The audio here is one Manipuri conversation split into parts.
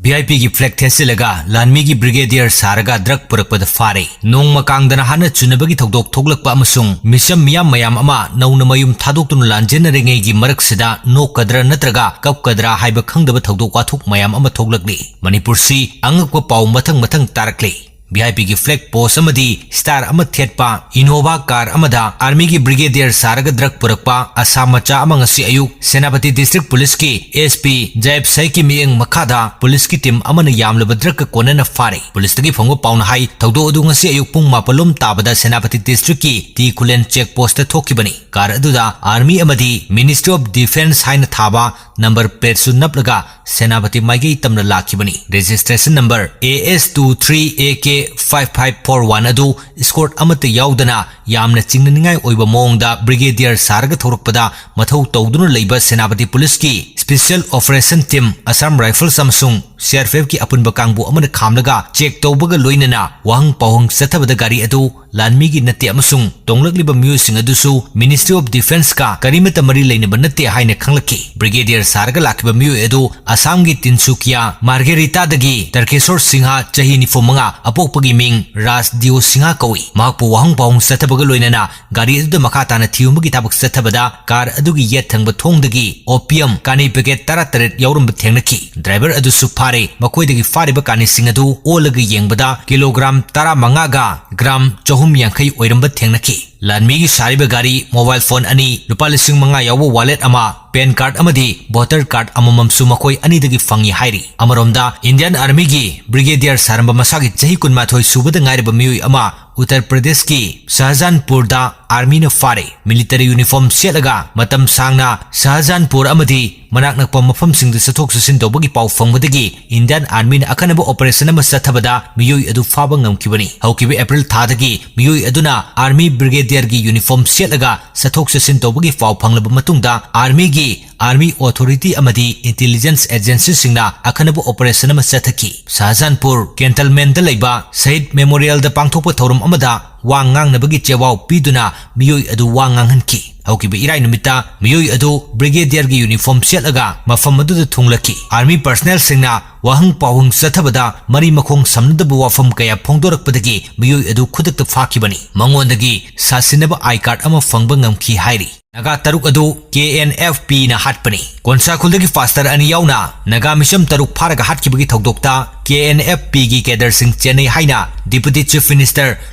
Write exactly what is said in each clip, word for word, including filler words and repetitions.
ꯚꯤ ꯑꯥꯏ ꯄꯤꯒꯤ ꯐ꯭ꯂꯦꯒ ꯊꯦꯠꯆꯤꯜꯂꯒ ꯂꯥꯟꯃꯤꯒꯤ ꯕ꯭ꯔꯤꯒꯦꯗꯤꯌꯔ ꯁꯥꯔꯒ ꯗ꯭ꯔꯒ ꯄꯨꯔꯛꯄꯗ ꯐꯥꯔꯦ꯫ ꯅꯣꯡꯃ ꯀꯥꯡꯗꯅ ꯍꯥꯠꯅ ꯆꯨꯅꯕꯒꯤ ꯊꯧꯗꯣꯛ ꯊꯣꯛꯂꯛꯄ ꯑꯃꯁꯨꯡ ꯃꯤꯆꯝ ꯃꯤꯌꯥꯝ ꯃꯌꯥꯝ ꯑꯃ ꯅꯧꯅ ꯃꯌꯨꯝ ꯊꯥꯗꯣꯛꯇꯨꯅ ꯂꯥꯟꯖꯦꯟꯅꯔꯤꯉꯩꯒꯤ ꯃꯔꯛꯁꯤꯗ ꯅꯣꯛꯀꯗ꯭ꯔꯥ ꯅꯠꯇ꯭ꯔꯒ ꯀꯞꯀꯗ꯭ꯔꯥ ꯍꯥꯏꯕ ꯈꯪꯗꯕ ꯊꯧꯗꯣꯛ ꯋꯥꯊꯣꯛ ꯃꯌꯥꯝ ꯑꯃ ꯊꯣꯛꯂꯛꯂꯤ꯫ ꯃꯅꯤꯄꯨꯔꯁꯤ ꯑꯉꯛꯄ ꯄꯥꯎ ꯃꯊꯪ ꯃꯊꯪ ꯇꯥꯔꯛꯂꯤ꯫ ꯚꯤ ꯑꯥꯏ ꯄꯤꯒꯤ ꯐ꯭ꯂꯦꯒ ꯄꯣꯁ ꯑꯃꯗꯤ ꯁ꯭ꯇꯥꯔ ꯑꯃ ꯊꯦꯠꯄ ꯏꯅꯣꯚꯥ ꯀꯥꯔ ꯑꯃꯗ ꯑꯥꯔꯃꯤꯒꯤ ꯕ꯭ꯔꯤꯒꯦꯗꯤꯌꯔ ꯁꯥꯔꯒ ꯗ꯭ꯔꯒ ꯄꯨꯔꯛꯄ ꯑꯁꯥꯝ ꯃꯆꯥ ꯑꯃ ꯉꯁꯤ ꯑꯌꯨꯛ ꯁꯦꯅꯥꯄꯇꯤ ꯗꯤꯁꯇ꯭ꯔꯤꯛ ꯄꯨꯂꯤꯁꯀꯤ ꯑꯦꯁ ꯄꯤ ꯖꯌꯦꯕ ꯁꯥꯏꯒꯤ ꯃꯤꯠꯌꯦꯡ ꯃꯈꯥꯗ ꯄꯨꯂꯤꯁꯀꯤ ꯇꯤꯝ ꯑꯃꯅ ꯌꯥꯝꯂꯕ ꯗ꯭ꯔꯒꯀ ꯀꯣꯟꯅꯅ ꯐꯥꯔꯦ꯫ ꯄꯨꯂꯤꯁꯇꯒꯤ ꯐꯪꯕ ꯄꯥꯎꯅ ꯍꯥꯏ, ꯊꯧꯗꯣꯛ ꯑꯗꯨ ꯉꯁꯤ ꯑꯌꯨꯛ ꯄꯨꯡ ꯃꯥꯄꯜ ꯂꯣꯝ ꯇꯥꯕꯗ ꯁꯦꯅꯥꯄꯇꯤ ꯗꯤꯁꯇ꯭ꯔꯤꯛꯀꯤ ꯇꯤ ꯈꯨꯂꯦꯟ ꯆꯦꯛ ꯄꯣꯁꯇ ꯊꯣꯛꯈꯤꯕꯅꯤ꯫ ꯀꯥꯔ ꯑꯗꯨꯗ ꯑꯥꯔꯃꯤ ꯑꯃꯗꯤ Ministry of Defence ꯍꯥꯏꯅ ꯊꯥꯕ ꯅꯝꯕꯔ ꯄ꯭ꯂꯦꯠꯁꯨ ꯅꯞꯂꯒ ꯁꯦꯅꯥꯄꯇꯤ ꯃꯥꯏꯀꯩ ꯇꯝꯅ ꯂꯥꯛꯈꯤꯕꯅꯤ꯫ Registration number A S two three A K five five four one ꯑꯗꯨ ꯏꯁꯀꯣꯔꯠ ꯑꯃꯠꯇ ꯌꯥꯎꯗꯅ ꯌꯥꯝꯅ ꯆꯤꯡꯅꯅꯤꯡꯉꯥꯏ ꯑꯣꯏꯕ ꯃꯑꯣꯡꯗ ꯕ꯭ꯔꯤꯒꯦꯗꯤꯌꯔ ꯁꯥꯔꯒ ꯊꯧꯔꯛꯄꯗ ꯃꯊꯧ ꯇꯧꯗꯨꯅ ꯂꯩꯕ ꯁꯦꯅꯥꯄꯇꯤ ꯄꯨꯂꯤꯁꯀꯤ special operation team, Assam rifles ꯑꯃꯁꯨꯡ ꯁꯤ ꯑꯥꯔ ꯄꯤ ꯑꯦꯐꯀꯤ ꯑꯄꯨꯟꯕ ꯀꯥꯡꯕꯨ ꯑꯃꯅ ꯈꯥꯝꯂꯒ ꯆꯦꯛ ꯇꯧꯕꯒ ꯂꯣꯏꯅꯅ ꯋꯥꯍꯪ ꯄꯥꯎꯍꯪ ꯆꯠꯊꯕꯗ ꯒꯥꯔꯤ ꯑꯗꯨ ꯂꯥꯟꯃꯤꯒꯤ ꯅꯠꯇꯦ ꯑꯃꯁꯨꯡ ꯇꯣꯡꯂꯛꯂꯤꯕ ꯃꯤꯑꯣꯏꯁꯤꯡ ꯑꯗꯨꯁꯨ Ministry of Defenceꯀ ꯀꯔꯤꯃꯠꯇ ꯃꯔꯤ ꯂꯩꯅꯕ ꯅꯠꯇꯦ ꯍꯥꯏꯅ ꯈꯪꯂꯛꯈꯤ꯫ ꯕ꯭ꯔꯤꯒꯦꯗꯤꯌꯔ ꯁꯥꯔꯒ ꯂꯥꯛꯈꯤꯕ ꯃꯤꯑꯣꯏ ꯑꯗꯨ ꯑꯁꯥꯝꯒꯤ ꯇꯤꯟꯁꯨꯀꯤꯌꯥ ꯃꯥꯔꯒꯦꯔꯤꯇꯥꯗꯒꯤ ꯇꯔꯀꯦꯁꯣꯔ ꯁꯤꯡꯍ, ꯆꯍꯤ ꯅꯤꯐꯨ ꯃꯉꯥ, ꯑꯄꯣꯛꯄꯒꯤ ꯃꯤꯡ ꯔꯥꯖ ꯗꯤꯑꯣ ꯁꯤꯡꯍ ꯀꯧꯏ꯫ ꯃꯍꯥꯛꯄꯨ ꯋꯥꯍꯪ ꯄꯥꯎꯍꯪ ꯆꯠꯊꯕꯒ ꯂꯣꯏꯅꯅ ꯒꯥꯔꯤ ꯑꯗꯨꯗ ꯃꯈꯥ ꯇꯥꯅ ꯊꯤꯍꯨꯝꯕꯒꯤ ꯊꯕꯛ ꯆꯠꯊꯕꯗ ꯀꯥꯔ ꯑꯗꯨꯒꯤ ꯌꯦꯠ ꯊꯪꯕ ꯊꯣꯡꯗꯒꯤ ꯑꯣꯄꯤꯌꯝ ꯀꯥꯅꯤ ꯄꯦꯀꯦꯠ ꯇꯔꯥ ꯇꯔꯦꯠ ꯌꯥꯎꯔꯝꯕ ꯊꯦꯡꯅꯈꯤ꯫ ꯗ꯭ꯔꯥꯏꯚꯔ ꯑꯗꯨꯁꯨ ꯐꯥꯔꯦ꯫ ꯃꯈꯣꯏꯗꯒꯤ ꯐꯥꯔꯤꯕ ꯀꯥꯅꯤꯁꯤꯡ ꯑꯗꯨ ꯑꯣꯜꯂꯒ ꯌꯦꯡꯕꯗ ꯀꯤꯂꯣꯒ꯭ꯔꯥꯝ ꯇꯔꯥꯃꯉꯥꯒ ꯒ꯭ꯔꯥꯝ ꯆꯍꯨꯝ ꯌꯥꯡꯈꯩ ꯑꯣꯏꯔꯝꯕ ꯊꯦꯡꯅꯈꯤ꯫ ꯂꯥꯟꯃꯤꯒꯤ ꯁꯥꯔꯤꯕ ꯒꯥꯔꯤ, ꯃꯣꯕꯥꯏꯜ ꯐꯣꯟ ꯑꯅꯤ, ꯂꯨꯄꯥ ꯂꯤꯁꯤꯡ ꯃꯉꯥ ꯌꯥꯎꯕ ꯋꯥꯂꯦꯠ ꯑꯃ, ꯄꯦꯟ ꯀꯥꯔꯗ ꯑꯃꯗꯤ ꯚꯣꯇꯔ ꯀꯥꯔꯗ ꯑꯃꯃꯝꯁꯨ ꯃꯈꯣꯏ ꯑꯅꯤꯗꯒꯤ ꯐꯪꯉꯤ ꯍꯥꯏꯔꯤ꯫ ꯑꯃꯔꯣꯝꯗ, ꯏꯟꯗꯤꯌꯟ ꯑꯥꯔꯃꯤꯒꯤ ꯕ꯭ꯔꯤꯒꯦꯗꯤꯌꯔ ꯁꯥꯔꯝꯕ ꯃꯁꯥꯒꯤ ꯆꯍꯤ ꯀꯨꯟꯃꯥꯊꯣꯏ ꯁꯨꯕꯗ ꯉꯥꯏꯔꯕ ꯃꯤꯑꯣꯏ ꯑꯃ ꯎꯠꯇꯔ ꯄ꯭ꯔꯗꯦꯁꯀꯤ ꯁꯍꯖꯥꯟꯄꯨꯔꯗ ꯑꯥꯔꯃꯤꯅ ꯐꯥꯔꯦ꯫ ꯃꯤꯂꯤꯇꯔꯤ ꯌꯨꯅꯤꯐꯣꯔꯝ ꯁꯦꯠꯂꯒ ꯃꯇꯝ ꯁꯥꯡꯅ ꯁꯍꯖꯥꯟꯄꯨꯔ ꯑꯃꯗꯤ ꯃꯅꯥꯛ ꯅꯛꯄ ꯃꯐꯝꯁꯤꯡꯗ ꯆꯠꯊꯣꯛ ꯆꯠꯁꯤꯟ ꯇꯧꯕꯒꯤ ꯄꯥꯎ ꯐꯪꯕꯗꯒꯤ ꯏꯟꯗꯤꯌꯟ ꯑꯥꯔꯃꯤꯅ ꯑꯈꯟꯅꯕ ꯑꯣꯄꯔꯦꯁꯟ ꯑꯃ ꯆꯠꯊꯕꯗ ꯃꯤꯑꯣꯏ ꯑꯗꯨ ꯐꯥꯕ ꯉꯝꯈꯤꯕꯅꯤ꯫ ꯍꯧꯈꯤꯕ ꯑꯦꯄ꯭ꯔꯤꯜ ꯊꯥꯗꯒꯤ ꯃꯤꯑꯣꯏ ꯑꯗꯨꯅ ꯑꯥꯔꯃꯤ ꯕ꯭ꯔꯤꯒꯦꯗꯤꯌꯔꯒꯤ ꯌꯨꯅꯤꯐꯣꯔꯝ ꯁꯦꯠꯂꯒ ꯆꯠꯊꯣꯛ ꯆꯠꯁꯤꯟ ꯇꯧꯕꯒꯤ ꯄꯥꯎ ꯐꯪꯂꯕ ꯃꯇꯨꯡꯗ ꯑꯥꯔꯃꯤꯒꯤ ꯑꯥꯔꯃꯤ ꯑꯣꯊꯣꯔꯤꯇꯤ ꯑꯃꯗꯤ ꯏꯟꯇꯦꯂꯤꯖꯦꯟꯁ ꯑꯦꯖꯦꯟꯁꯤꯁꯤꯡꯅ ꯑꯈꯟꯅꯕ ꯑꯣꯄꯔꯦꯁꯟ ꯑꯃ ꯆꯠꯊꯈꯤ꯫ ꯁꯍꯖꯥꯟꯄꯨꯔ ꯀꯦꯟꯇꯜꯃꯦꯟꯗ ꯂꯩꯕ ꯁꯍꯤꯗ ꯃꯦꯃꯣꯔꯤꯌꯦꯜꯗ ꯄꯥꯡꯊꯣꯛꯄ ꯊꯧꯔꯝ ꯑꯃꯗ ꯋꯥ ꯉꯥꯡꯅꯕꯒꯤ ꯆꯦꯋꯥꯎ ꯄꯤꯗꯨꯅ ꯃꯤꯑꯣꯏ ꯑꯗꯨ ꯋꯥ ꯉꯥꯡꯍꯟꯈꯤ꯫ ꯍꯧꯈꯤꯕ ꯏꯔꯥꯏ ꯅꯨꯃꯤꯠꯇ ꯃꯤꯑꯣꯏ ꯑꯗꯨ ꯕ꯭ꯔꯤꯒꯦꯗꯤꯌꯔꯒꯤ ꯌꯨꯅꯤꯐꯣꯔꯝ ꯁꯦꯠꯂꯒ ꯃꯐꯝ ꯑꯗꯨꯗ ꯊꯨꯡꯂꯛꯈꯤ꯫ ꯑꯥꯔꯃꯤ ꯄꯔꯁꯅꯦꯜꯁꯤꯡꯅ ꯋꯥꯍꯪ ꯄꯥꯎꯍꯪ ꯆꯠꯊꯕꯗ ꯃꯔꯤ ꯃꯈꯣꯡ ꯁꯝꯅꯗꯕ ꯋꯥꯐꯝ ꯀꯌꯥ ꯐꯣꯡꯗꯣꯔꯛꯄꯗꯒꯤ ꯃꯤꯑꯣꯏ ꯑꯗꯨ ꯈꯨꯗꯛꯇ ꯐꯥꯈꯤꯕꯅꯤ꯫ ꯃꯉꯣꯟꯗꯒꯤ ꯁꯥꯁꯤꯟꯅꯕ ꯑꯥꯏ ꯀꯥꯔꯗ ꯑꯃ ꯐꯪꯕ ꯉꯝꯈꯤ ꯍꯥꯏꯔꯤ꯫ ꯅꯥꯒꯥ ꯇꯔꯨꯛ ꯑꯗꯨ ꯀꯦ ꯑꯦꯟ ꯑꯦꯐ ꯄꯤꯅ ꯍꯥꯠꯄꯅꯤ꯫ ꯀꯣꯟꯁꯥꯈꯨꯜꯗꯒꯤ ꯄꯥꯁꯇꯔ ꯑꯅꯤ ꯌꯥꯎꯅ ꯅꯥꯒꯥ ꯃꯤꯁꯝ ꯇꯔꯨꯛ ꯐꯥꯔꯒ ꯍꯥꯠꯈꯤꯕꯒꯤ ꯊꯧꯗꯣꯛꯇ ꯀꯦ ꯑꯦꯟ ꯑꯦꯐ ꯄꯤꯒꯤ ꯀꯦꯗꯔꯁꯤꯡ ꯆꯦꯟꯅꯩ ꯍꯥꯏꯅ ꯗꯤꯄꯨꯇꯤ ꯆꯤꯐ ꯃꯤꯅꯤꯁꯇꯔ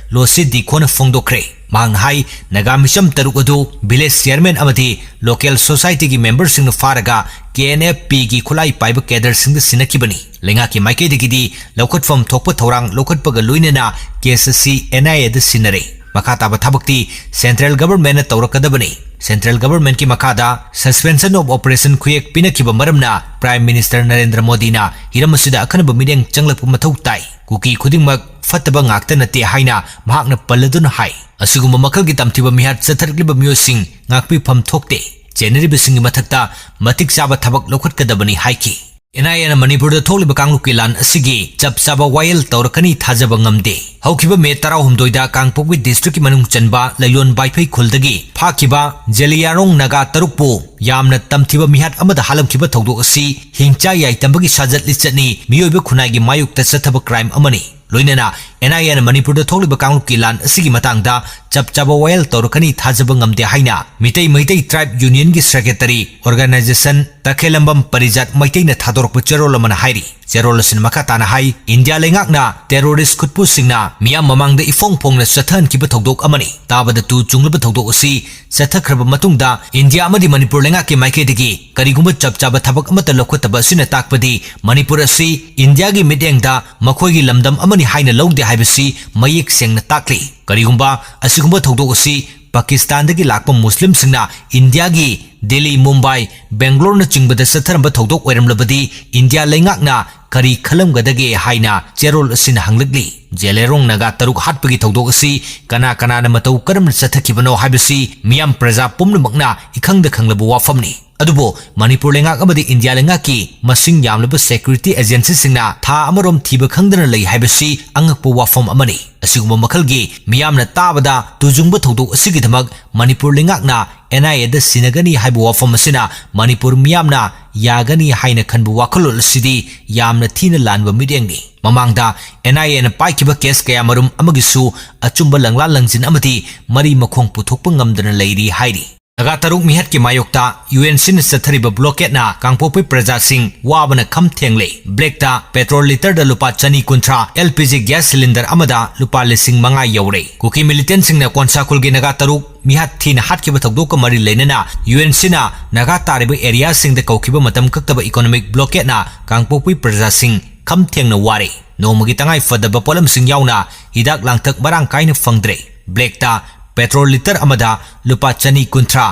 ꯂꯣꯁꯤ ꯗꯤꯈꯣꯅ ꯐꯣꯡꯗꯣꯛꯈ꯭ꯔꯦ꯫ ꯃꯍꯥꯛꯅ ꯍꯥꯏ, ꯅꯥꯒꯥ ꯃꯤꯁꯝ ꯇꯔꯨꯛ ꯑꯗꯨ ꯚꯤꯂꯦꯖ ꯆꯤꯌꯔꯃꯦꯟ ꯑꯃꯗꯤ ꯂꯣꯀꯦꯜ ꯁꯣꯁꯥꯏꯇꯤꯒꯤ ꯃꯦꯝꯕꯔꯁꯤꯡꯅ ꯐꯥꯔꯒ ꯀꯦ ꯑꯦꯟ ꯑꯦꯐ ꯄꯤꯒꯤ ꯈꯨꯠꯂꯥꯏ ꯄꯥꯏꯕ ꯀꯦꯗꯔꯁꯤꯡꯗ ꯁꯤꯟꯅꯈꯤꯕꯅꯤ꯫ ꯂꯩꯉꯥꯛꯀꯤ ꯃꯥꯏꯀꯩꯗꯒꯤꯗꯤ ꯂꯧꯈꯠꯐꯝ ꯊꯣꯛꯄ ꯊꯧꯔꯥꯡ ꯂꯧꯈꯠꯄꯒ ꯂꯣꯏꯅꯅ ꯀꯦꯁ ꯑꯁꯤ ꯑꯦꯟ ꯑꯥꯏ ꯑꯦꯗ ꯁꯤꯟꯅꯔꯦ꯫ ꯃꯈꯥ ꯇꯥꯕ ꯊꯕꯛꯇꯤ ꯁꯦꯟꯇ꯭ꯔꯦꯜ ꯒꯚꯔꯟꯃꯦꯟꯠꯅ ꯇꯧꯔꯛꯀꯗꯕꯅꯤ꯫ ꯁꯦꯟꯇ꯭ꯔꯦꯜ ꯒꯚꯔꯟꯃꯦꯟꯠꯀꯤ ꯃꯈꯥꯗ ꯁꯁꯄꯦꯟꯁꯟ ꯑꯣꯐ ꯑꯣꯄꯔꯦꯁꯟ ꯈꯨꯌꯦꯛ ꯄꯤꯅꯈꯤꯕ ꯃꯔꯝꯅ ꯄ꯭ꯔꯥꯏꯝ ꯃꯤꯅꯤꯁꯇꯔ ꯅꯔꯦꯟꯗ꯭ꯔ ꯃꯣꯗꯤꯅ ꯍꯤꯔꯝ ꯑꯁꯤꯗ ꯑꯈꯟꯅꯕ ꯃꯤꯠꯌꯦꯡ ꯆꯪꯂꯛꯄ ꯃꯊꯧ ꯇꯥꯏ꯫ ꯀꯨꯀꯤ ꯈꯨꯗꯤꯡꯃꯛ ꯐꯠꯇꯕ ꯉꯥꯛꯇ ꯅꯠꯇꯦ ꯍꯥꯏꯅ ꯃꯍꯥꯛꯅ ꯄꯜꯂꯗꯨꯅ ꯍꯥꯏ꯫ ꯑꯁꯤꯒꯨꯝꯕ ꯃꯈꯜꯒꯤ ꯇꯝꯊꯤꯕ ꯃꯤꯍꯥꯠ ꯆꯠꯊꯔꯛꯂꯤꯕ ꯃꯤꯑꯣꯏꯁꯤꯡ ꯉꯥꯛꯄꯤꯐꯝ ꯊꯣꯛꯇꯦ꯫ ꯆꯦꯟꯅꯔꯤꯕꯁꯤꯡꯒꯤ ꯃꯊꯛꯇ ꯃꯇꯤꯛ ꯆꯥꯕ ꯊꯕꯛ ꯂꯧꯈꯠꯀꯗꯕꯅꯤ ꯍꯥꯏꯈꯤ꯫ ꯑꯦꯟ ꯑꯥꯏ ꯑꯦꯅ ꯃꯅꯤꯄꯨꯔꯗ ꯊꯣꯛꯂꯤꯕ ꯀꯥꯡꯂꯨꯞꯀꯤ ꯂꯥꯟ ꯑꯁꯤꯒꯤ ꯆꯞ ꯆꯥꯕ ꯋꯥꯌꯦꯜ ꯇꯧꯔꯛꯀꯅꯤ ꯊꯥꯖꯕ ꯉꯝꯗꯦ꯫ ꯍꯧꯈꯤꯕ ꯃꯦ ꯇꯔꯥꯍꯨꯝꯗꯣꯏꯗ ꯀꯥꯡꯄꯣꯛꯄꯤ ꯗꯤꯁꯇ꯭ꯔꯤꯛꯀꯤ ꯃꯅꯨꯡ ꯆꯟꯕ ꯂꯩꯌꯣꯟ ꯕꯥꯏꯐꯩ ꯈꯨꯜꯗꯒꯤ ꯐꯥꯈꯤꯕ ꯖꯦꯂꯤꯌꯥꯔꯣꯡ ꯅꯥꯒꯥ ꯇꯔꯨꯛꯄꯨ ꯌꯥꯝꯅ ꯇꯝꯊꯤꯕ ꯃꯤꯍꯥꯠ ꯑꯃꯗ ꯍꯥꯠꯂꯝꯈꯤꯕ ꯊꯧꯗꯣꯛ ꯑꯁꯤ ꯍꯤꯡꯆꯥ ꯌꯥꯏꯇꯝꯕꯒꯤ ꯁꯥꯖꯠ ꯂꯤꯆꯠꯅꯤ, ꯃꯤꯑꯣꯏꯕ ꯈꯨꯟꯅꯥꯏꯒꯤ ꯃꯥꯌꯣꯛꯇ ꯆꯠꯊꯕ ꯀ꯭ꯔꯥꯏꯝ ꯑꯃꯅꯤ꯫ ꯂꯣꯏꯅꯅ ꯑꯦꯟ ꯑꯥꯏ ꯑꯦꯅ ꯃꯅꯤꯄꯨꯔꯗ ꯊꯣꯛꯂꯤꯕ ꯀꯥꯡꯂꯨꯞꯀꯤ ꯂꯥꯟ ꯑꯁꯤꯒꯤ ꯃꯇꯥꯡꯗ ꯆꯞ ꯆꯥꯕ ꯋꯥꯌꯦꯜ ꯇꯧꯔꯛꯀꯅꯤ ꯊꯥꯖꯕ ꯉꯝꯗꯦ ꯍꯥꯏꯅ ꯃꯤꯇꯩ ꯃꯩꯇꯩ ꯇ꯭ꯔꯥꯏꯕ ꯌꯨꯅꯤꯌꯟꯒꯤ ꯁꯦꯀ꯭ꯔꯦꯇꯔꯤ ꯑꯣꯔꯒꯅꯥꯏꯖꯦꯁꯟ ꯇꯈꯦꯂꯝꯕꯝ ꯄꯔꯤꯖꯥꯠ ꯃꯩꯇꯩꯅ ꯊꯥꯗꯣꯔꯛꯄ ꯆꯦꯔꯣꯜ ꯑꯃꯅ ꯍꯥꯏꯔꯤ꯫ ꯆꯦꯔꯣꯜ ꯑꯁꯤꯅ ꯃꯈꯥ ꯇꯥꯅ ꯍꯥꯏ, ꯏꯟꯗꯤꯌꯥ ꯂꯩꯉꯥꯛꯅ ꯇꯦꯔꯣꯔꯤꯁ ꯈꯨꯠꯄꯨꯁꯤꯡꯅ ꯃꯤꯌꯥꯝ ꯃꯃꯥꯡꯗ ꯏꯐꯣꯡ ꯐꯣꯡꯅ ꯆꯠꯊꯍꯟꯈꯤꯕ ꯊꯧꯗꯣꯛ ꯑꯃꯅꯤ꯫ ꯇꯥꯕꯗ ꯇꯨ ꯆꯨꯡꯂꯕ ꯊꯧꯗꯣꯛ ꯑꯁꯤ ꯆꯠꯊꯈ꯭ꯔꯕ ꯃꯇꯨꯡꯗ ꯏꯟꯗꯤꯌꯥ ꯑꯃꯗꯤ ꯃꯅꯤꯄꯨꯔ ꯂꯩꯉꯥꯛꯀꯤ ꯃꯥꯏꯀꯩꯗꯒꯤ ꯀꯔꯤꯒꯨꯝꯕ ꯆꯞ ꯆꯥꯕ ꯊꯕꯛ ꯑꯃꯠꯇ ꯂꯧꯈꯠꯇꯕ ꯑꯁꯤꯅ ꯇꯥꯛꯄꯗꯤ ꯃꯅꯤꯄꯨꯔ ꯑꯁꯤ ꯏꯟꯗꯤꯌꯥꯒꯤ ꯃꯤꯠꯌꯦꯡꯗ ꯃꯈꯣꯏꯒꯤ ꯂꯝꯗꯝ ꯑꯃꯅꯤ ꯍꯥꯏꯅ ꯂꯧꯗꯦ ꯍꯥꯏꯕꯁꯤ ꯃꯌꯦꯛ ꯁꯦꯡꯅ ꯇꯥꯛꯂꯤ꯫ ꯀꯔꯤꯒꯨꯝꯕ ꯑꯁꯤꯒꯨꯝꯕ ꯊꯧꯗꯣꯛ ꯑꯁꯤ ꯄꯥꯀꯤꯁꯇꯥꯟꯗꯒꯤ ꯂꯥꯛꯄ ꯃꯨꯁꯂꯤꯝꯁꯤꯡꯅ ꯏꯟꯗꯤꯌꯥꯒꯤ ꯗꯤꯜꯂꯤ, ꯃꯨꯝꯕꯥꯏ, ꯕꯦꯡꯒ꯭ꯂꯣꯔꯅꯆꯤꯡꯕꯗ ꯆꯠꯊꯔꯝꯕ ꯊꯧꯗꯣꯛ ꯑꯣꯏꯔꯝꯂꯕꯗꯤ ꯏꯟꯗꯤꯌꯥ ꯂꯩꯉꯥꯛꯅ ꯀꯔꯤ ꯈꯜꯂꯝꯒꯗꯒꯦ ꯍꯥꯏꯅ ꯆꯦꯔꯣꯜ ꯑꯁꯤꯅ ꯍꯪꯂꯛꯂꯤ꯫ ꯖꯦꯂꯦꯔꯣꯡ ꯅꯥꯒꯥ ꯇꯔꯨꯛ ꯍꯥꯠꯄꯒꯤ ꯊꯧꯗꯣꯛ ꯑꯁꯤ ꯀꯅꯥ ꯀꯅꯥꯅ ꯃꯇꯧ ꯀꯔꯝꯅ ꯆꯠꯊꯈꯤꯕꯅꯣ ꯍꯥꯏꯕꯁꯤ ꯃꯤꯌꯥꯝ ꯄ꯭ꯔꯖꯥ ꯄꯨꯝꯅꯃꯛꯅ ꯏꯈꯪꯗ ꯈꯪꯂꯕ ꯋꯥꯐꯝꯅꯤ꯫ ꯑꯗꯨꯕꯨ ꯃꯅꯤꯄꯨꯔ ꯂꯩꯉꯥꯛ ꯑꯃꯗꯤ ꯏꯟꯗꯤꯌꯥ ꯂꯩꯉꯥꯛꯀꯤ ꯃꯁꯤꯡ ꯌꯥꯝꯂꯕ ꯁꯦꯀ꯭ꯌꯨꯔꯤꯇꯤ ꯑꯦꯖꯦꯟꯁꯤꯁꯤꯡꯅ ꯊꯥ ꯑꯃꯔꯣꯝ ꯊꯤꯕ ꯈꯪꯗꯅ ꯂꯩ ꯍꯥꯏꯕꯁꯤ ꯑꯉꯛꯄ ꯋꯥꯐꯝ ꯑꯃꯅꯤ꯫ ꯑꯁꯤꯒꯨꯝꯕ ꯃꯈꯜꯒꯤ ꯃꯤꯌꯥꯝꯅ ꯇꯥꯕꯗ ꯇꯨꯖꯨꯡꯕ ꯊꯧꯗꯣꯛ ꯑꯁꯤꯒꯤꯗꯃꯛ ꯃꯅꯤꯄꯨꯔ ꯂꯩꯉꯥꯛꯅ ꯑꯦꯟ ꯑꯥꯏ ꯑꯦꯗ ꯁꯤꯟꯅꯒꯅꯤ ꯍꯥꯏꯕ ꯋꯥꯐꯝ ꯑꯁꯤꯅ ꯃꯅꯤꯄꯨꯔ ꯃꯤꯌꯥꯝꯅ ꯌꯥꯒꯅꯤ ꯍꯥꯏꯅ ꯈꯟꯕ ꯋꯥꯈꯜꯂꯣꯟ ꯑꯁꯤꯗꯤ ꯌꯥꯝꯅ ꯊꯤꯅ ꯂꯥꯟꯕ ꯃꯤꯠꯌꯦꯡꯅꯤ꯫ ꯃꯃꯥꯡꯗ ꯑꯦꯟ ꯑꯥꯏ ꯑꯦꯅ ꯄꯥꯏꯈꯤꯕ ꯀꯦꯁ ꯀꯌꯥꯃꯔꯨꯝ ꯑꯃꯒꯤꯁꯨ ꯑꯆꯨꯝꯕ ꯂꯪꯂꯥ ꯂꯪꯖꯤꯟ ꯑꯃꯗꯤ ꯃꯔꯤ ꯃꯈꯣꯡ ꯄꯨꯊꯣꯛꯄ ꯉꯝꯗꯅ ꯂꯩꯔꯤ ꯍꯥꯏꯔꯤ꯫ ꯅꯥꯒꯥ ꯇꯔꯨꯛ ꯃꯤꯍꯠꯀꯤ ꯃꯥꯌꯣꯛꯇ ꯌꯨ ꯑꯦꯟ ꯁꯤꯅ ꯆꯠꯊꯔꯤꯕ ꯕ꯭ꯂꯣꯀꯦꯠꯅ ꯀꯥꯡꯄꯣꯛꯄꯤ ꯄ꯭ꯔꯖꯥꯁꯤꯡ ꯋꯥꯕꯅ ꯈꯝ ꯊꯦꯡꯂꯦ꯫ ꯕ꯭ꯂꯦꯛꯇ ꯄꯦꯇ꯭ꯔꯣꯜ ꯂꯤꯇꯔꯗ ꯂꯨꯄꯥ ꯆꯅꯤ ꯀꯨꯟꯊ꯭ꯔꯥ, L P G gas cylinder ꯑꯃꯗ ꯂꯨꯄꯥ ꯂꯤꯁꯤꯡ ꯃꯉꯥ ꯌꯧꯔꯦ꯫ ꯀꯨꯀꯤ ꯃꯤꯂꯤꯇꯦꯟꯁꯤꯡꯅ ꯀꯣꯟꯁꯥ ꯈꯨꯜꯒꯤ ꯅꯥꯒꯥ ꯇꯔꯨꯛ ꯃꯤꯍꯥꯠ ꯊꯤꯅ ꯍꯥꯠꯈꯤꯕ ꯊꯧꯗꯣꯛꯀ ꯃꯔꯤ ꯂꯩꯅꯅ ꯌꯨ ꯑꯦꯟ ꯁꯤꯅ ꯅꯥꯒꯥ ꯇꯥꯔꯤꯕ ꯑꯦꯔꯤꯌꯥꯁꯤꯡꯗ ꯀꯧꯈꯤꯕ ꯃꯇꯝ ꯀꯛꯇꯕ ꯏꯀꯣꯅꯣꯃꯤꯛ ꯕ꯭ꯂꯣꯀꯦꯠꯅ ꯀꯥꯡꯄꯣꯛꯄꯤ ꯄ꯭ꯔꯖꯥꯁꯤꯡ ꯈꯝ ꯊꯦꯡꯅ ꯋꯥꯔꯦ꯫ ꯅꯣꯡꯃꯒꯤ ꯇꯉꯥꯏ ꯐꯗꯕ ꯄꯣꯠꯂꯝꯁꯤꯡ ꯌꯥꯎꯅ ꯍꯤꯗꯥꯛ ꯂꯥꯡꯊꯛ ꯃꯔꯥꯡ ꯀꯥꯏꯅ ꯐꯪꯗ꯭ꯔꯦ꯫ ꯕ꯭ꯂꯦꯛꯇ ꯄꯦꯇ꯭ꯔꯣꯜ ꯂꯤꯇꯔ ꯑꯃꯗ ꯂꯨꯄꯥ ꯆꯅꯤ ꯀꯨꯟꯊ꯭ꯔꯥ,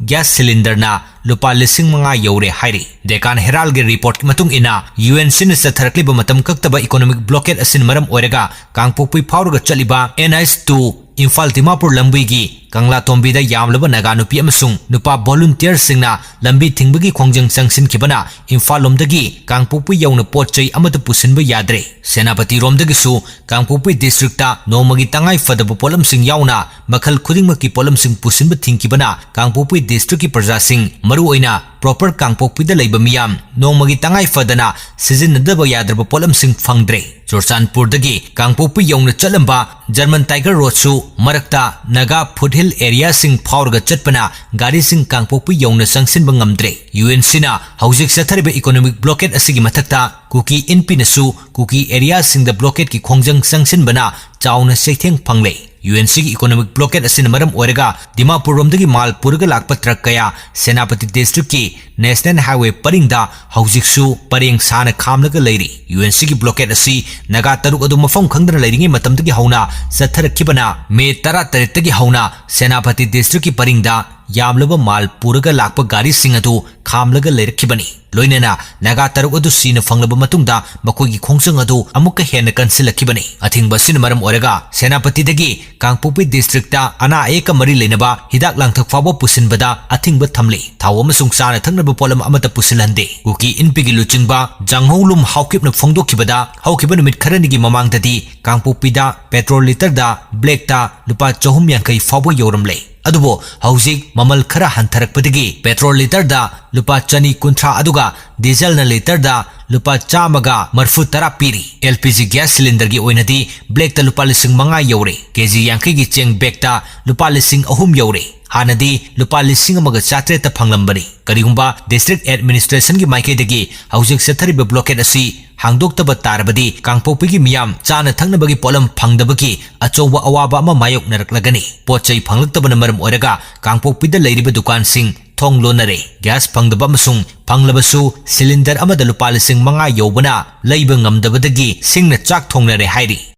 ꯒ꯭ꯌꯥꯁ ꯁꯤꯂꯤꯟꯗꯔꯅ ꯂꯨꯄꯥ ꯂꯤꯁꯤꯡ ꯃꯉꯥ ꯌꯧꯔꯦ ꯍꯥꯏꯔꯤ꯫ ꯗꯦꯀꯥꯟ ꯍꯦꯔꯥꯜꯒꯤ ꯔꯤꯄꯣꯔꯠꯀꯤ ꯃꯇꯨꯡ ꯏꯟꯅ, ꯌꯨ ꯑꯦꯟ ꯁꯤꯅ ꯆꯠꯊꯔꯛꯂꯤꯕ ꯃꯇꯝ ꯀꯛꯇꯕ ꯏꯀꯣꯅꯣꯃꯤꯛ ꯕ꯭ꯂꯣꯀꯦꯠ ꯑꯁꯤꯅ ꯃꯔꯝ ꯑꯣꯏꯔꯒ ꯀꯥꯡꯄꯣꯛꯄꯤ ꯐꯥꯎꯔꯒ ꯆꯠꯂꯤꯕ N H two Imphal Dimapur ꯂꯝꯕꯤꯒꯤ ꯀꯪꯂꯥꯇꯣꯝꯕꯤꯗ ꯌꯥꯝꯂꯕ ꯅꯥꯒꯥ ꯅꯨꯄꯤ ꯑꯃꯁꯨꯡ ꯅꯨꯄꯥ ꯚꯣꯂꯨꯟꯇꯤꯌꯔꯁꯤꯡꯅ ꯂꯝꯕꯤ ꯊꯤꯡꯕꯒꯤ ꯈꯣꯡꯖꯪ ꯆꯪꯁꯤꯟꯈꯤꯕꯅ ꯏꯝꯐꯥꯜ ꯂꯣꯝꯗꯒꯤ ꯀꯥꯡꯄꯣꯛꯄꯤ ꯌꯧꯅ ꯄꯣꯠ ꯆꯩ ꯑꯃꯠꯇ ꯄꯨꯁꯤꯟꯕ ꯌꯥꯗ꯭ꯔꯦ꯫ ꯁꯦꯅꯥꯄꯇꯤꯔꯣꯝꯗꯒꯤꯁꯨ ꯀꯥꯡꯄꯣꯛꯄꯤ ꯗꯤꯁꯇ꯭ꯔꯤꯛꯇ ꯅꯣꯡꯃꯒꯤ ꯇꯉꯥꯏ ꯐꯗꯕ ꯄꯣꯠꯂꯝꯁꯤꯡ ꯌꯥꯎꯅ ꯃꯈꯜ ꯈꯨꯗꯤꯡꯃꯛꯀꯤ ꯄꯣꯠꯂꯝꯁꯤꯡ ꯄꯨꯁꯤꯟꯕ ꯊꯤꯡꯈꯤꯕꯅ ꯀꯥꯡꯄꯣꯛꯄꯤ ꯗꯤꯁꯇ꯭ꯔꯤꯛꯀꯤ ꯄ꯭ꯔꯖꯥꯁꯤꯡ, ꯃꯔꯨꯑꯣꯏꯅ ꯄ꯭ꯔꯣꯄꯔ ꯀꯥꯡꯄꯣꯛꯄꯤꯗ ꯂꯩꯕ ꯃꯤꯌꯥꯝ, ꯅꯣꯡꯃꯒꯤ ꯇꯉꯥꯏ ꯐꯗꯅ ꯁꯤꯖꯤꯟꯅꯗꯕ ꯌꯥꯗ꯭ꯔꯕ ꯄꯣꯠꯂꯝꯁꯤꯡ ꯐꯪꯗ꯭ꯔꯦ꯫ ꯆꯨꯔꯆꯥꯟꯄꯨꯔꯗꯒꯤ ꯀꯥꯡꯄꯣꯛꯄꯤ ꯌꯧꯅ ꯆꯠꯂꯝꯕ ꯖꯔꯃꯟ ꯇꯥꯏꯒꯔ ꯔꯣꯗꯁꯨ ꯃꯔꯛꯇ ꯅꯥꯒꯥ ꯐꯨꯠꯍꯤꯜ ꯑꯦꯔꯤꯌꯥꯁꯤꯡ ꯐꯥꯎꯔꯒ ꯆꯠꯄꯅ ꯒꯥꯔꯤꯁꯤꯡ ꯀꯥꯡꯄꯣꯛꯄꯤ ꯌꯧꯅ ꯆꯪꯁꯤꯟꯕ ꯉꯝꯗ꯭ꯔꯦ꯫ ꯌꯨ ꯑꯦꯟ ꯁꯤꯅ ꯍꯧꯖꯤꯛ ꯆꯠꯊꯔꯤꯕ ꯏꯀꯣꯅꯣꯃꯤꯛ ꯕ꯭ꯂꯣꯀꯦꯠ ꯑꯁꯤꯒꯤ ꯃꯊꯛꯇ ꯀꯨꯀꯤ ꯏꯟꯄꯤꯅꯁꯨ ꯀꯨꯀꯤ ꯑꯦꯔꯤꯌꯥꯁꯤꯡꯗ ꯕ꯭ꯂꯣꯀꯦꯠꯀꯤ ꯈꯣꯡꯖꯪ ꯆꯪꯁꯤꯟꯕꯅ ꯆꯥꯎꯅ ꯆꯩꯊꯦꯡ ꯐꯪꯂꯦ꯫ ꯌꯨ ꯑꯦꯟ ꯁꯤꯒꯤ ꯏꯀꯣꯅꯣꯃꯤꯛ ꯕ꯭ꯂꯣꯀꯦꯠ ꯑꯁꯤꯅ ꯃꯔꯝ ꯑꯣꯏꯔꯒ ꯗꯤꯃꯥꯄꯨꯔꯔꯣꯝꯗꯒꯤ ꯃꯥꯜ ꯄꯨꯔꯒ ꯂꯥꯛꯄ ꯇ꯭ꯔꯛ ꯀꯌꯥ ꯁꯦꯅꯥꯄꯇꯤ ꯗꯤꯁꯇ꯭ꯔꯤꯛꯀꯤ ꯅꯦꯁꯅꯦꯜ ꯍꯥꯏꯋꯦ ꯄꯔꯤꯡꯗ ꯍꯧꯖꯤꯛꯁꯨ ꯄꯔꯦꯡ ꯁꯥꯅ ꯈꯥꯝꯂꯒ ꯂꯩꯔꯤ꯫ ꯌꯨ ꯑꯦꯟ ꯁꯤꯒꯤ ꯕ꯭ꯂꯣꯀꯦꯠ ꯑꯁꯤ ꯅꯥꯒꯥ ꯇꯔꯨꯛ ꯑꯗꯨ ꯃꯐꯝ ꯈꯪꯗꯅ ꯂꯩꯔꯤꯉꯩ ꯃꯇꯝꯗꯒꯤ ꯍꯧꯅ ꯆꯠꯊꯔꯛꯈꯤꯕꯅ ꯃꯦ ꯇꯔꯥꯇꯔꯦꯠꯇꯒꯤ ꯍꯧꯅ ꯁꯦꯅꯥꯄꯇꯤ ꯗꯤꯁꯇ꯭ꯔꯤꯛꯀꯤ ꯄꯔꯤꯡꯗ ꯌꯥꯝꯂꯕ ꯃꯥꯜ ꯄꯨꯔꯒ ꯂꯥꯛꯄ ꯒꯥꯔꯤꯁꯤꯡ ꯑꯗꯨ ꯈꯥꯝꯂꯒ ꯂꯩꯔꯛꯈꯤꯕꯅꯤ꯫ ꯂꯣꯏꯅꯅ ꯅꯥꯒꯥ ꯇꯔꯨꯛ ꯑꯗꯨ ꯁꯤꯅ ꯐꯪꯂꯕ ꯃꯇꯨꯡꯗ ꯃꯈꯣꯏꯒꯤ ꯈꯣꯡꯖꯪ ꯑꯗꯨ ꯑꯃꯨꯛꯀ ꯍꯦꯟꯅ ꯀꯟꯁꯤꯜꯂꯛꯈꯤꯕꯅꯤ꯫ ꯑꯊꯤꯡꯕ ꯑꯁꯤꯅ ꯃꯔꯝ ꯑꯣꯏꯔꯒ ꯁꯦꯅꯥꯄꯇꯤꯗꯒꯤ ꯀꯥꯡꯄꯣꯛꯄꯤ ꯗꯤꯁꯇ꯭ꯔꯤꯛꯇ ꯑꯅꯥ ꯑꯌꯦꯛꯀ ꯃꯔꯤ ꯂꯩꯅꯕ ꯍꯤꯗꯥꯛ ꯂꯥꯡꯊꯛ ꯐꯥꯎꯕ ꯄꯨꯁꯤꯟꯕꯗ ꯑꯊꯤꯡꯕ ꯊꯝꯂꯤ꯫ ꯊꯥꯎ ꯑꯃꯁꯨꯡ ꯆꯥꯅ ꯊꯛꯅꯕ ꯄꯣꯠꯂꯝ ꯑꯃꯠꯇ ꯄꯨꯁꯤꯜꯍꯟꯗꯦ꯫ ꯀꯨꯀꯤ ꯏꯟꯄꯤꯒꯤ ꯂꯨꯆꯤꯡꯕ ꯖꯥꯡꯍꯧꯂꯨꯝ ꯍꯥꯎꯀꯤꯞꯅ ꯐꯣꯡꯗꯣꯛꯈꯤꯕꯗ, ꯍꯧꯈꯤꯕ ꯅꯨꯃꯤꯠ ꯈꯔꯅꯤꯒꯤ ꯃꯃꯥꯡꯗꯗꯤ ꯀꯥꯡꯄꯣꯛꯄꯤꯗ ꯄꯦꯇ꯭ꯔꯣꯜ ꯂꯤꯇꯔꯗ ꯕ꯭ꯂꯦꯛꯇ ꯂꯨꯄꯥ ꯆꯍꯨꯝ ꯌꯥꯡꯈꯩ ꯐꯥꯎꯕ ꯌꯧꯔꯝꯂꯦ꯫ ꯑꯗꯨꯕꯨ ꯍꯧꯖꯤꯛ ꯃꯃꯜ ꯈꯔ ꯍꯟꯊꯔꯛꯄꯗꯒꯤ ꯄꯦꯇ꯭ꯔꯣꯜ ꯂꯤꯇꯔꯗ ꯂꯨꯄꯥ ꯆꯅꯤ ꯀꯨꯟꯊ꯭ꯔꯥ ꯑꯗꯨꯒ ꯗꯤꯖꯜꯅ ꯂꯤꯇꯔꯗ ꯂꯨꯄꯥ ꯆꯥꯝꯃꯒ ꯃꯔꯐꯨ ꯇꯔꯥ ꯄꯤꯔꯤ꯫ ꯑꯦꯜ ꯄꯤ ꯖꯤ ꯒ꯭ꯌꯥꯁ ꯁꯤꯂꯤꯟꯗꯔꯒꯤ ꯑꯣꯏꯅꯗꯤ ꯕ꯭ꯂꯦꯛꯇ ꯂꯨꯄꯥ ꯂꯤꯁꯤꯡ ꯃꯉꯥ ꯌꯧꯔꯦ꯫ ꯀꯦ ꯖꯤ ꯌꯥꯡꯈꯩꯒꯤ ꯆꯦꯡ ꯕꯦꯛꯇ ꯂꯨꯄꯥ ꯂꯤꯁꯤꯡ ꯑꯍꯨꯝ ꯌꯧꯔꯦ꯫ ꯍꯥꯟꯅꯗꯤ ꯂꯨꯄꯥ ꯂꯤꯁꯤꯡ ꯑꯃꯒ ꯆꯥꯇ꯭ꯔꯦꯠꯇ ꯐꯪꯂꯝꯕꯅꯤ꯫ ꯀꯔꯤꯒꯨꯝꯕ ꯗꯤꯁꯇ꯭ꯔꯤꯛ ꯑꯦꯗꯃꯤꯅꯤꯁꯇ꯭ꯔꯦꯁꯟꯒꯤ ꯃꯥꯏꯀꯩꯗꯒꯤ ꯍꯧꯖꯤꯛ ꯆꯠꯊꯔꯤꯕ ꯕ꯭ꯂꯣꯀꯦꯠ ꯑꯁꯤ ꯍꯥꯡꯗꯣꯛꯇꯕ ꯇꯥꯔꯕꯗꯤ ꯀꯥꯡꯄꯣꯛꯄꯤꯒꯤ ꯃꯤꯌꯥꯝ ꯆꯥꯅ ꯊꯛꯅꯕꯒꯤ ꯄꯣꯠꯂꯝ ꯐꯪꯗꯕꯒꯤ ꯑꯆꯧꯕ ꯑꯋꯥꯕ ꯑꯃ ꯃꯥꯌꯣꯛꯅꯔꯛꯂꯒꯅꯤ꯫ ꯄꯣꯠ ꯆꯩ ꯐꯪꯂꯛꯇꯕꯅ ꯃꯔꯝ ꯑꯣꯏꯔꯒ ꯀꯥꯡꯄꯣꯛꯄꯤꯗ ꯂꯩꯔꯤꯕ ꯗꯨꯀꯥꯟꯁꯤꯡ ꯊꯣꯡ ꯂꯣꯟꯅꯔꯦ꯫ ꯒ꯭ꯌꯥꯁ ꯐꯪꯗꯕ ꯑꯃꯁꯨꯡ ꯐꯪꯂꯕꯁꯨ ꯁꯤꯂꯤꯟꯗꯔ ꯑꯃꯗ ꯂꯨꯄꯥ ꯂꯤꯁꯤꯡ ꯃꯉꯥ ꯌꯧꯕꯅ ꯂꯩꯕ ꯉꯝꯗꯕꯗꯒꯤ ꯁꯤꯡꯅ ꯆꯥꯛ ꯊꯣꯡꯅꯔꯦ ꯍꯥꯏꯔꯤ꯫